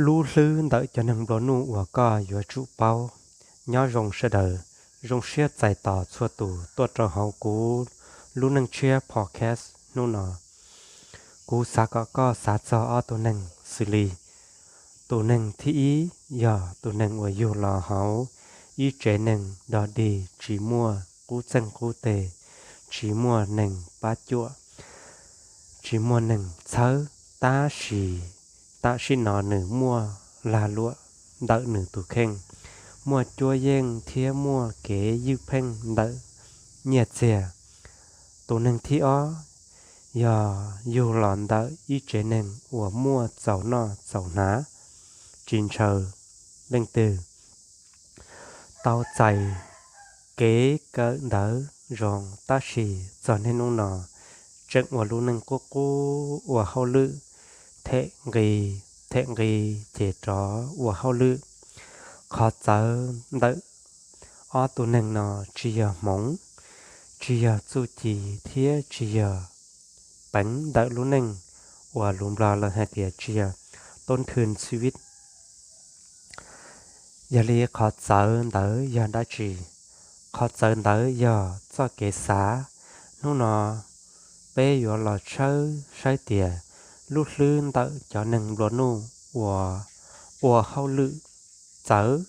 Lub hlwb ntawm cov neeg nplua nuj uas koj yuav tsum paub. Nyob zoo sawv daws, zoo siab txais tos txhua tus tuaj rau hauv kuv lub neej tshiab podcast hnub no. Kuv xav kom koj xav txog ob tug neeg xws li: tus neeg thib ib yog tus neeg uas yug los hauv ib tsev neeg dog dig tsis muaj qub txeeg qub teg, tsis muaj neeg pab cuam, tsis muaj neeg txhawb, tab sis tam sim no nws muaj lag luam ntawm nws tus kheej, muaj cuab yeej thiab muaj kev ywj pheej ntawm nyiaj txiag. Tus neeg thib ob yog yug los ntawm ib tsev neeg uas muaj txaus noj txaus hnav, tsis ntshaw leej twg. Tau txais kev kawm ntawv zoo tab sis txog niaj hnub no tseem ua lub neej qub qub ua hauj lwm them nqi them nqi ces rov ua hauj lwm. Qhov txawv ntawm ob tug neeg no tsis yog hmoov, tsis yog txuj ci thiab tsis yog peev ntawm lub neej uas lus Nplog lawv hais tias tsis yog tốn thêm chi phí. Yog li qhov txawv ntawd yog dab tsi? Qhov txawv ntawd yog txoj kev xav. Hnub no peb yuav los tshawb saib tias lub hlwb ntawm cov neeg nplua nuj uas ua hauj lwm txawv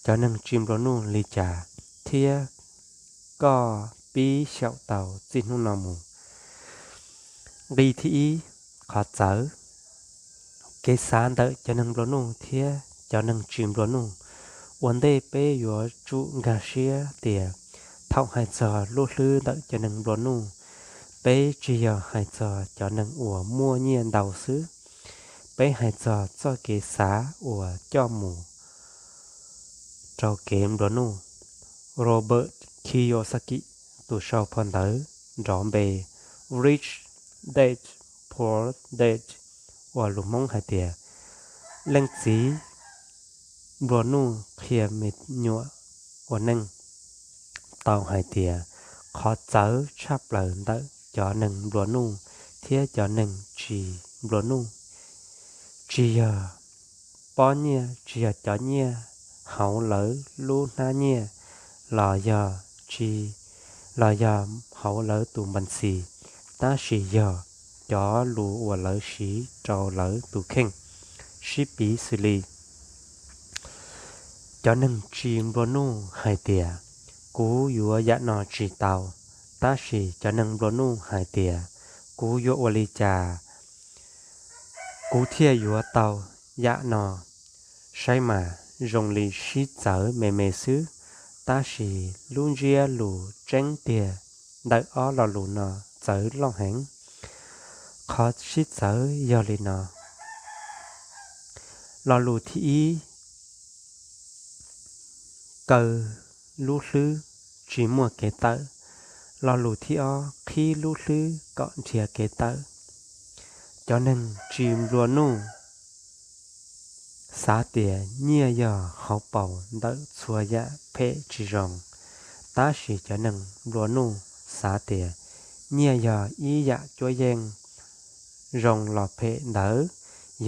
cov neeg tsis nplua nuj li cas thiab koj pib xyaum tau txij hnub no mus. Nqi thib ib, qhov txawv, kev xav ntawm cov neeg nplua nuj thiab cov neeg tsis nplua nuj. Ua ntej peb yuav tsum nkag siab tias thaum hais txog lub hlwb ntawm cov neeg nplua nuj, peb tsis yog hais txog cov neeg uas muaj nyiaj ntau xwb. Peb hais txog txoj kev xav uas coj mus rau kev nplua nuj. Robert Kiyosaki, tus sau phau ntawv nrov npe Rich Dad Poor Dad uas lus Hmoob hais tias Leej Txiv Nplua Nuj Qhia Me Nyuam Ua Neej, tau hais tias qhov txawv tshaj plaws ntawm cov neeg nplua nuj thiab cov neeg tsis nplua nuj tsis yog pob nyiaj, tsis yog cov nyiaj hauv lawv lub hnab nyiaj los yog tsis, los yog hauv lawv tus npas xis, tab sis yog cov lus uas lawv siv rau lawv tus kheej. Sib piv xws li cov neeg tsis nplua nuj hais tias kuv yuav yam no tsis tau, tab sis cov neeg nplua nuj hais tias kuv yuav ua li cas kuv thiaj yuav tau yam no? Saib mas zoo li sib txawv me me xwb, tab sis lub ntsiab lus tseeb tiag ntawm ob lo lus no txawv loj heev. Qhov sib txawv yog li no: lo lus thib ib, kaw lub hlwb tsis muaj kev tawm. Lo lus thib ob, qhib lub hlwb kom nrhiav kev tawm. Cov neeg tsis nplua nuj xav tias nyiaj yog hauv paus ntawm txhua yam phem tsis zoo, tab sis cov neeg nplua nuj xav tias nyiaj yog ib yam cuab yeej, zoo los phem ntawd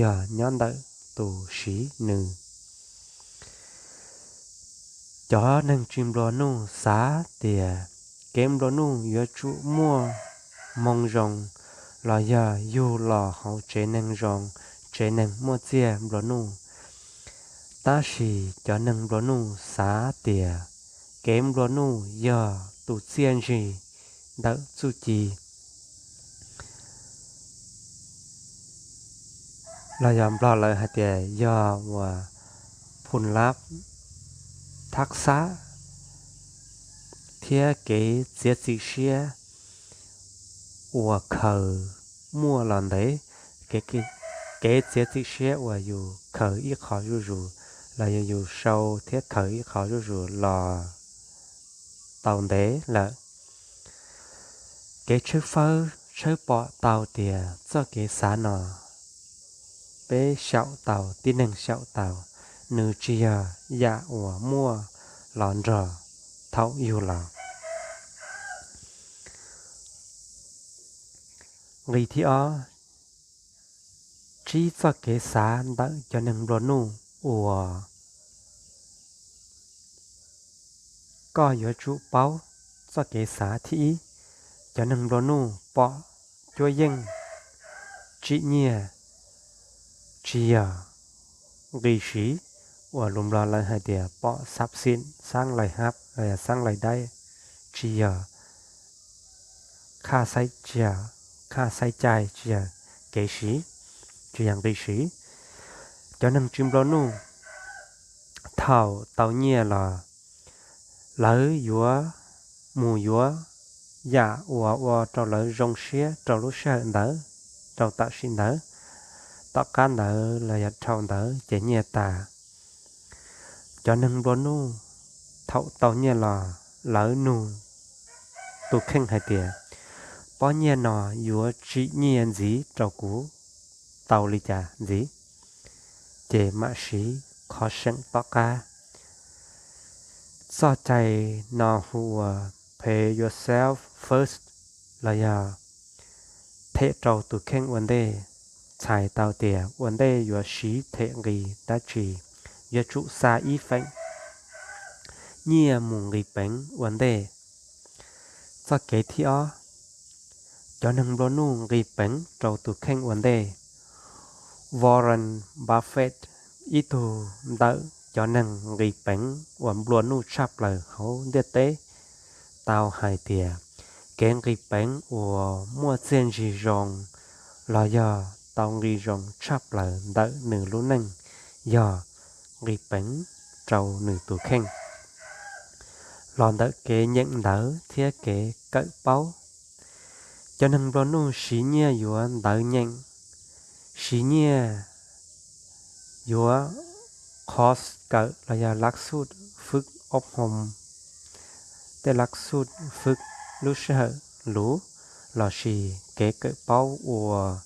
yog nyob ntawm tus siv nws. Cov neeg tsis nplua nuj xav tias kev nplua nuj yuav tsum muaj hmoo zoo los yog yug los hauv tsev neeg zoo, tsev neeg muaj txiaj nplua nuj. Tab sis cov neeg nplua nuj xav tias kev nplua nuj yog tus txiaj ntsig ntawm txuj ci, los yog Nplog lawv hais tias yog uas phun lab thab xab thiab kev txiav txim siab uas khaws muaj los ntev, kev txiav txim siab uas yus khaws ib qho zuj zus los yog yus sau thiab khaws ib qho zuj zus los tau ntev lawm. Kev tshawb fawb tshawb pom tau tias txoj kev xav no peb xyaum tau, tib neeg xyaum tau, nws tsis yog yam uas muaj los nrog thaum yug los. Nqi thib ob, Tsib txoj kev xav ntawm cov neeg nplua nuj uas koj yuav tsum paub. Txoj kev xav thib ib, cov neeg nplua nuj pom cuab yeej tsim nyiaj tsis yog nqi siv, uas lus Nplog lawv hais tias pom xab xim xaab lais hab los yog xaab lais daib, tsis yog khaj xaib, tsis yog khaj xaib cai, tsis yog kev siv, tsis yog nqi siv. Cov neeg tsis nplua nuj thaum tau nyiaj los lawv yuav mus yuav yam uas ua rau lawv zoo siab rau lub sij hawm ntawd, rau tam sim ntawd, tom qab ntawd los yog dhau ntawd ces nyiaj tas. Cov neeg nplua nuj thaum tau nyiaj los lawv nug tus kheej hais tias, pob nyiaj no yuav tsim nyiaj ntxiv rau kuv tau li cas ntxiv? Ces mam siv qhov seem tom qab. Txoj cai no hu ua pay yourself first los yog them rau tus kheej ua ntej. Txhais tau tias ua ntej yuav siv them nqi dab tsi, yuav tsum xa ib feem nyiaj mus nqis peev ua ntej. Txoj kev thib ob, cov neeg nplua nuj nqis peev rau tus kheej ua ntej. Warren Buffett, ib tug ntawm cov neeg nqis peev uas nplua nuj tshaj plaws hauv ntiaj teb, tau hais tias kev nqis peev uas muaj txiaj ntsig zoo los yog tau nqi zoo tshaj plaws ntawm nws lub neej yog nqis peev rau nws tus kheej los ntawm kev nyeem ntawv thiab kev kawm paub. Cov neeg nplua nuj siv nyiaj yuav ntawv nyeem, siv nyiaj yuav qhov kawm los yog lab xuj fwb ob hoo, tej lab xuj fwb lub sij hawm luv lossis kev kawm paub uas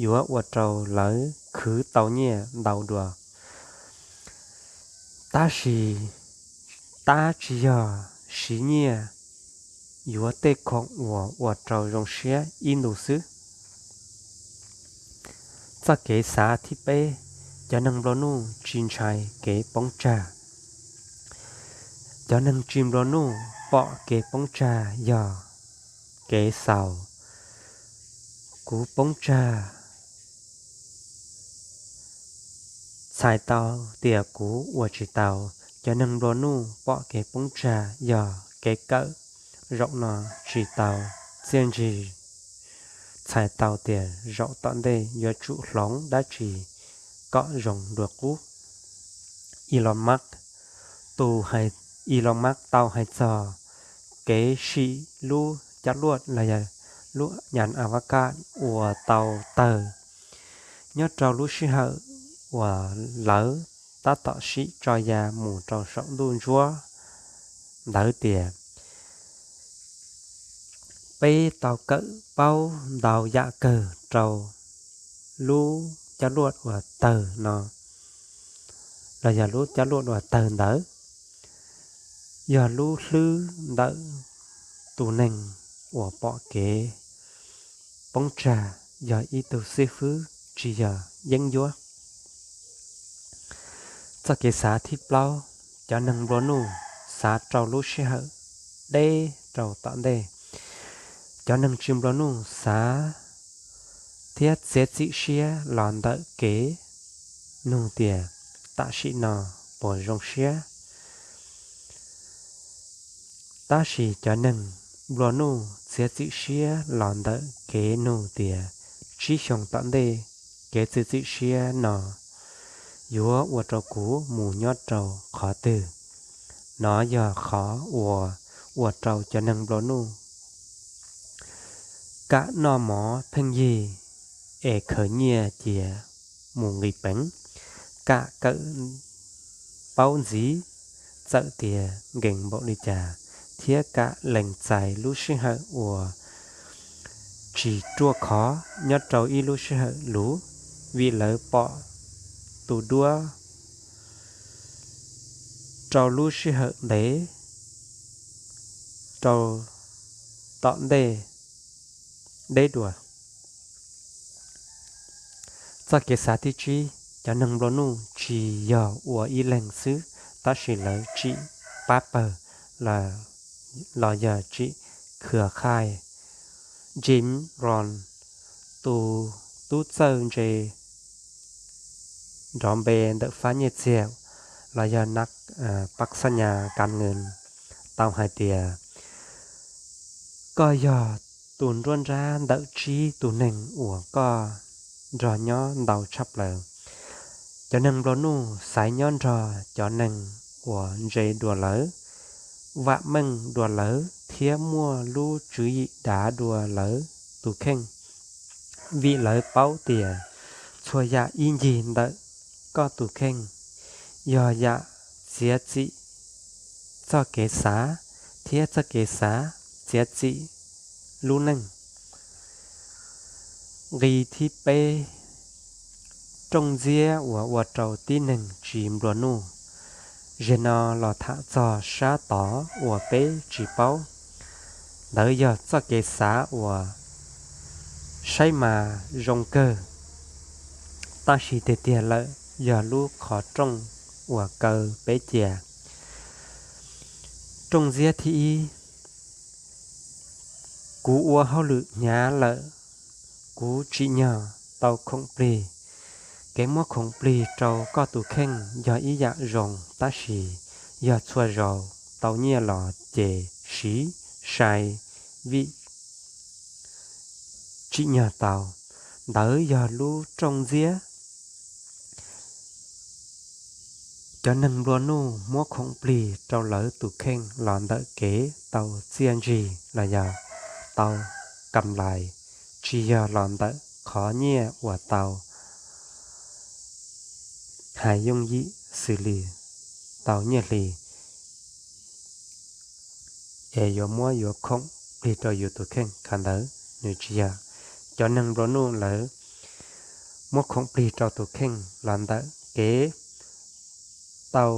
yuav ua rau lawv khwv tau nyiaj ntau dua. Tab sis tab tsis yog siv nyiaj yuav tej khoom uas ua rau zoo siab ib ntus xwb. Txoj kev xav thib peb, cov neeg nplua nuj tsis ntshai kev poob tsag. Cov neeg tsis nplua nuj pom kev poob tsag yog kev xaus, kuv poob tsag, txhais tau tias kuv ua tsis tau. Cov neeg nplua nuj pom kev poob tsag yog kev kawm zaum no tsis tau txiaj ntsig, txhais tau tias zaum tom ntej yuav tsum hloov dab tsi kom zoo dua qub. Elon Musk, tus, Elon Musk tau hais txog kev sim lub caj luaj los yog lub nyas avakaj uas tau tawg nyob rau lub sij hawm uas lawv tab tom sim tso ya mus rau saum ntuj ntsuab ntawd tias, peb tau kawm paub ntau yam kawg rau lub caj luaj uas tawg no, los yog lub caj luaj uas tawg ntawd, yog lub hlwb ntawm tus neeg uas pom kev poob tsag yog ib tug xib fwb tsis yog yeeb ncuab. Txoj kev xav thib plaub, cov neeg nplua nuj xav rau lub sij hawm deb rau tom ntej. Cov neeg tsis nplua nuj xav thiab txiav txim siab los ntawm kev nug tias tam sim no puas zoo siab. Tab sis cov neeg nplua nuj txiav txim siab los ntawm kev nug tias tsib xyoos tom ntej kev txiav txim siab no yuav ua rau kuv mus nyob rau qhov twg. Nov yog qhov uas ua rau cov neeg nplua nuj kam noj mov pheej yig es khaws nyiaj cia mus nqis peev, kam kawm paub ntxiv txawm tias nkees npaum li cas, thiab kam lees txais lub sij hawm uas tsis ruaj khov nyob rau ib lub sij hawm luv, vim lawv pom tus duab rau lub sij hawm ntev rau tom ntej deb dua. Txoj kev xav thib tsib, cov neeg nplua nuj tsis yog ua ib leeg xwb, tab sis lawv tsim pab pawg los yog tsim khwv khaij. Jim Rohn, tus tub txawj ntse nrov npe ntawm fab nyiaj txiag los yog na, pab xab nyas kas nws tau hais tias, koj yog tus nruab nrab ntawm tsib tus neeg uas koj nrog nyob ntau tshaj plaws. Cov neeg nplua nuj xaiv nyob nrog cov neeg uas ntse dua lawv, vam meej dua lawv thiab muaj lub tswv yim dav dua lawv tus kheej, vim lawv paub tias txhua yam ib ncig ntawm koj tus kheej yog yam txiav txim txoj kev xav, thiab txoj kev xav txiav txim lub neej. Nqi thib peb, rooj ntxiab uas ua rau tib neeg tsis nplua nuj. Zim no los tham txog sab tod uas peb tsis paub, ntawd yog txoj kev xav uas saib mas zoo kawg, tab sis tiag tiag lawm yog lub qhov rooj uas kaw peb cia. Rooj ntxiab thib ib, kuv ua hauj lwm hnyav lawm, kuv tsim nyog tau khoom plig. Kev muab khoom plig rau koj tus kheej yog ib yam zoo, tab sis yog txhua zaus tau nyiaj los ces siv sai vim tsim nyog tau. Ntawd yog lub rooj ntxiab. Cov neeg nplua nuj muab khoom plig rau lawv tus kheej los ntawm kev tau txiaj ntsig los yog tau kam lais, tsis yog los ntawm qhov nyiaj uas tau hais yooj yim xws li tau nyiaj hli es yuav muab yuav khoom plig rau yus tus kheej. Qhov ntawd nws tsis yog. Cov neeg nplua nuj lawv muab khoom plig rau tus kheej los ntawm kev tau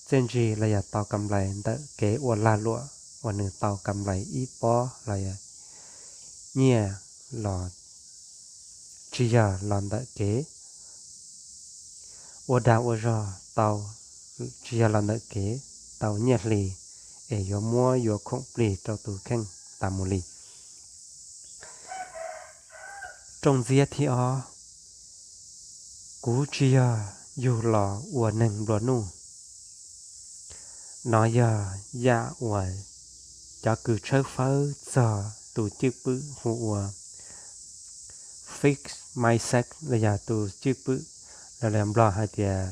txiaj ntsig los yog tau kam lais ntawm kev ua lag luam uas nws tau kam lais ib pob los yog nyiaj los tsis yog los ntawm kev ua dag ua zog tau, tsis yog los ntawm kev tau nyiaj hli es yuav muab yuav khoom plig rau tus kheej tas mus li. Rooj ntxiab thib ob, kuv tsis yog yug los ua neeg nplua nuj. Nov yog yam uas cov kws tshawb fawb txog tus cwj pwm hu ua fixed mindset los yog tus cwj pwm, los Nplog hais tias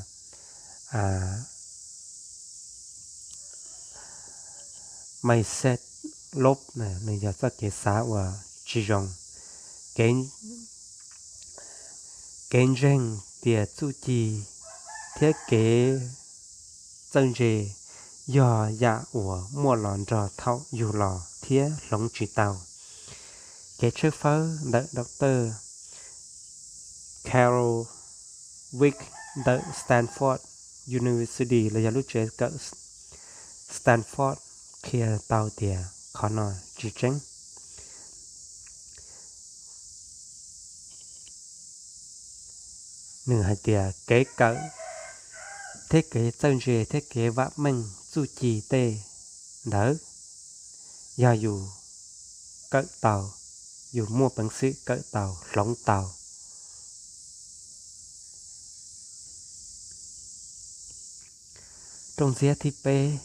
mindset loj, nws yog txoj kev xav uas tsis zoo. Kev ntseeg tias txuj ci thiab kev txawj ntse yog yam uas muaj los nrog thaum yug los thiab hloov tsis tau. Kev tshawb fawb ntawm Doctor Carol Wick ntawm Stanford University los yog lub tsev kawm Stanford qhia tau tias qhov no tsis tseeb. Nws hais tias kev kawm thiab kev txawj ntse thiab kev vam meej txuj ci tej ntawd, yog yus kawm tau, yus muaj peev xwm kawm tau, hloov tau. Rooj ntxiab thib peb,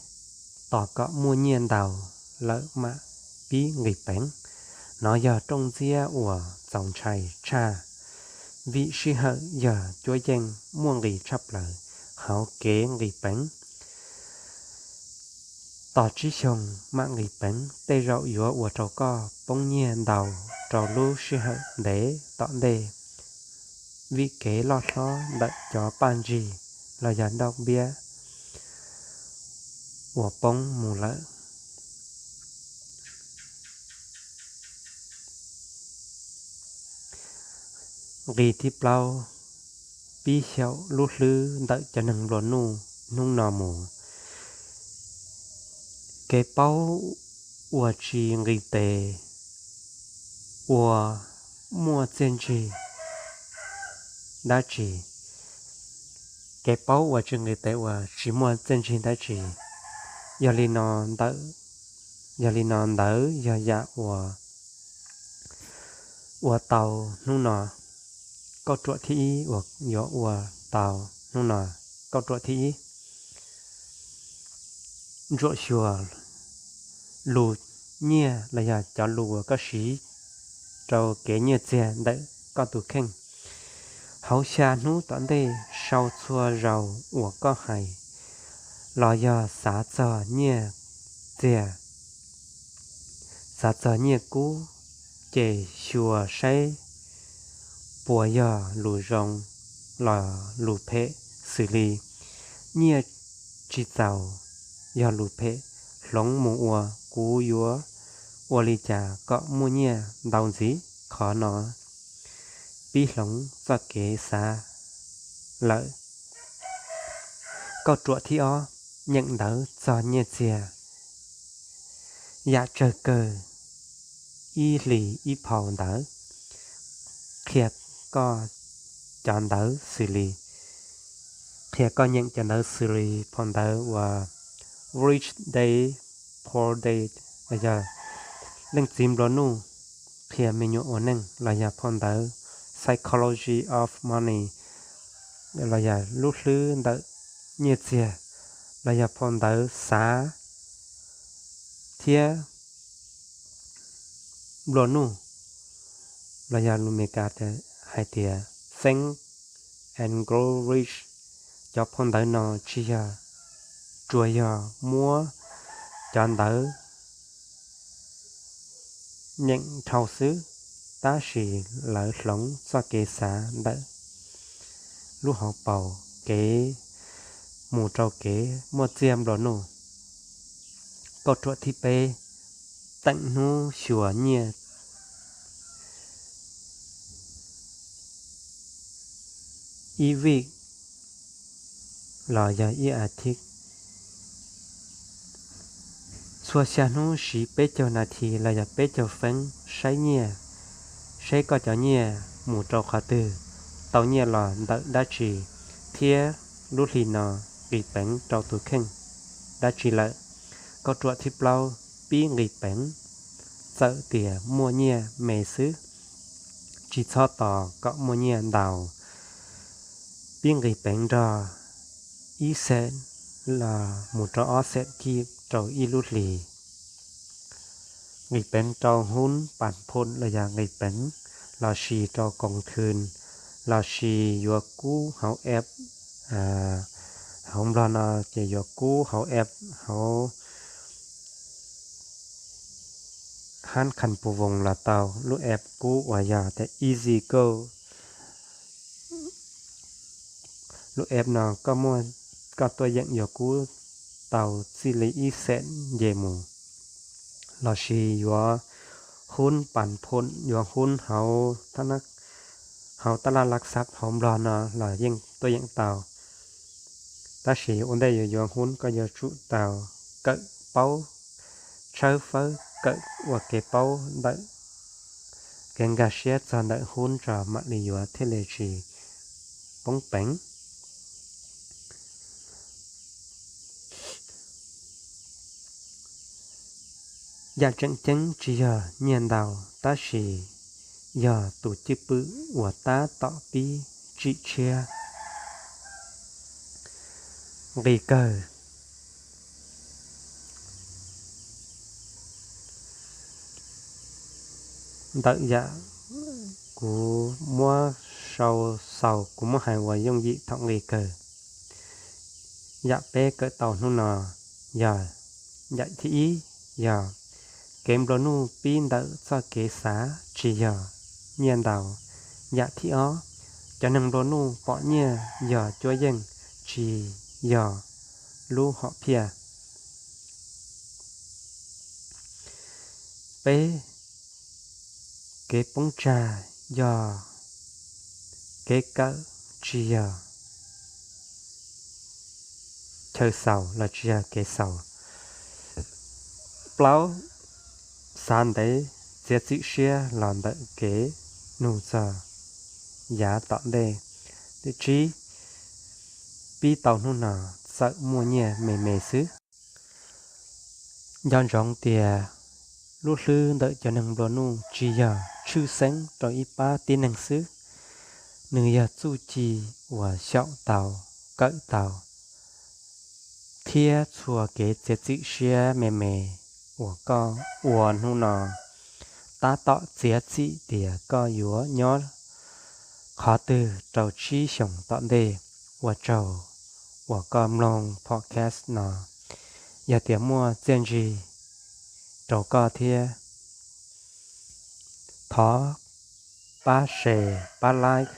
tos kom muaj nyiaj ntau lawm mam pib nqis peev. Nov yog rooj ntxiab uas txaus ntshai tshaj, vim sij hawm yog cuab yeej muaj nqis tshaj plaws hauv kev nqis peev. Tos tsib xyoos mam nqis peev tej zaum yuav ua rau koj poob nyiaj ntau rau lub sij hawm ntev tom ntej, vim kev loj hlob ntawm cov paj ntsig los yog nrauj npiab uas poob mus lawm. Nqi thib plaub, pib xyaum lub hlwb ntawm cov neeg nplua nuj hnub no mus. Kev paub uas tsis nqis tes, uas muaj txiaj ntsig dab tsi, kev paub uas tsis nqis peev uas tsis muaj txiaj ntsig dab tsi. Yog li no ntawm, yog li no ntawd yog yam uas ua tau hnub no, kauj ruam thib ib uas yuav ua tau hnub no, kauj ruam thib ib. Ntsuam xyuas lus nyiaj los yog cov lus uas koj siv rau kev nyiaj txiag ntawm koj tus kheej. Hauv xya hnub tom ntej sau txhua zaus uas koj hais los yog xav txog nyiaj txiag, xav txog nyiaj kub, ces xyuas saib puas yog lus zoo los lus phem xws li nyiaj tsis txaus, yog lus phem. Hloov mus ua, kuv yuav ua li cas kom muaj nyiaj ntau ntxiv? Qhov no pib hloov txoj kev xav lawm. Kauj ruam thib ob, nyeem ntawv txog nyiaj txiag. Yam tsawg kawg, ib hlis ib phau ntawv, qhia koj cov ntawv xws li, qhia koj nyeem cov ntawv xws li phau ntawv uas Rich Dad Poor Dad, los yog Leej Txiv Nplua Nuj qhia me nyuam ua neej, los yog phau ntawv Psychology of Money, los yog lub hlwb ntawm nyiaj txiag, los yog phau ntawv xav thiab nplua nuj, los yog lus Meskas hais tias Think and Grow Rich. Cov phau ntawv no tsis yog, tsuas yog muab cov ntawv nyeem dhau xwb, tab sis lawv hloov txoj kev xav ntawm lub hauv paus kev mus rau kev muaj txiag nplua nuj. Kauj ruam thib peb, teem hnub xyuas nyiaj ib vij los yog ib a thiv. Txhua xya hnub siv peb caug nas this los yog peb caug feeb saib nyiaj, saib koj cov nyiaj mus rau qhov twg, tau nyiaj los ntawm dab tsi, thiab lub hli no nqis peev rau tus kheej dab tsi lawm. Kauj ruam thib plaub, pib nqis peev, txawm tias muaj nyiaj me xwb, tsis txhob tos kom muaj nyiaj ntau. Pib nqis peev nrog ib xees los mus rau ob xees kib rau ib lub hlis. Nqis peev rau hub pas phooj los yog nqis peev los sis rau koom khw, los sis yuav kub hauv app, hauv Nplog no ces yuav kub hauv app hauv hab khas pus voos los tau. Lub app kub uas yog tias Easy Go. Lub app no koj muaj, koj tuaj yeem yuav kub tau txij li ib xees nce mus, los sis yuav hub pas phooj, yuav hub hauv, hauv tab laj laj xab hauv Nplog no los yeej tuaj yeem tau. Tab sis ua ntej yuav yuav hub koj yuav tsum tau kawm paub, tshawb fawb kawm ua kev paub ntawm, kev nkag siab txog ntawm hub tso mam li yuav thiaj li tsis poob peev. Yam tseem ceeb tsis yog nyiaj ntau, tab sis yog tus cwj pwm uas tab tom pib tsim tshiab. Nqi kawg ntawm yam kuv muab sau xaus, kuv muab hais uas yooj yim thaum nqi kawg. Yam peb kawm tau hnub no yog, yam thib ib yog kev nplua nuj pib ntawm txoj kev xav, tsis yog nyiaj ntau. Yam thib ob, cov neeg nplua nuj pom nyiaj yog cuab yeej, tsis yog lub hom phiaj. Peb, kev poob tsag yog kev kawm, tsis yog chaw xaus los tsis yog kev xaus. Plaub, xav ntev txiav txim siab los ntawm kev nug txog yav tom ntej. Tim tsib, pib tau hnub no txawm muaj nyiaj me me xwb. Nco ntsoov tias lub hlwb ntawm cov neeg nplua nuj tsis yog tshwj xeeb rau ib pab tib neeg xwb, nws yog txuj ci uas xyaum tau, kawm tau, thiab txhua kev txiav txim siab me me uas koj ua hnub no tab tom txiav txim tias koj yuav nyob qhov twg rau tsib xyoos tom ntej. Ua tsaug uas koj mloog podcast no. Yog tias muaj txiaj ntsig rau koj thiab, thov pab share, pab like,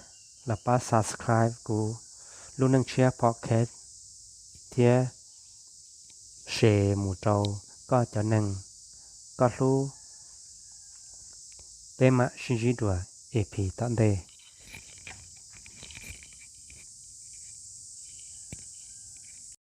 los pab subscribe kuv Lub Neej Tshiab podcast thiab share mus rau koj cov neeg koj hlub. Peb mam sib ntsib dua E P tom ntej.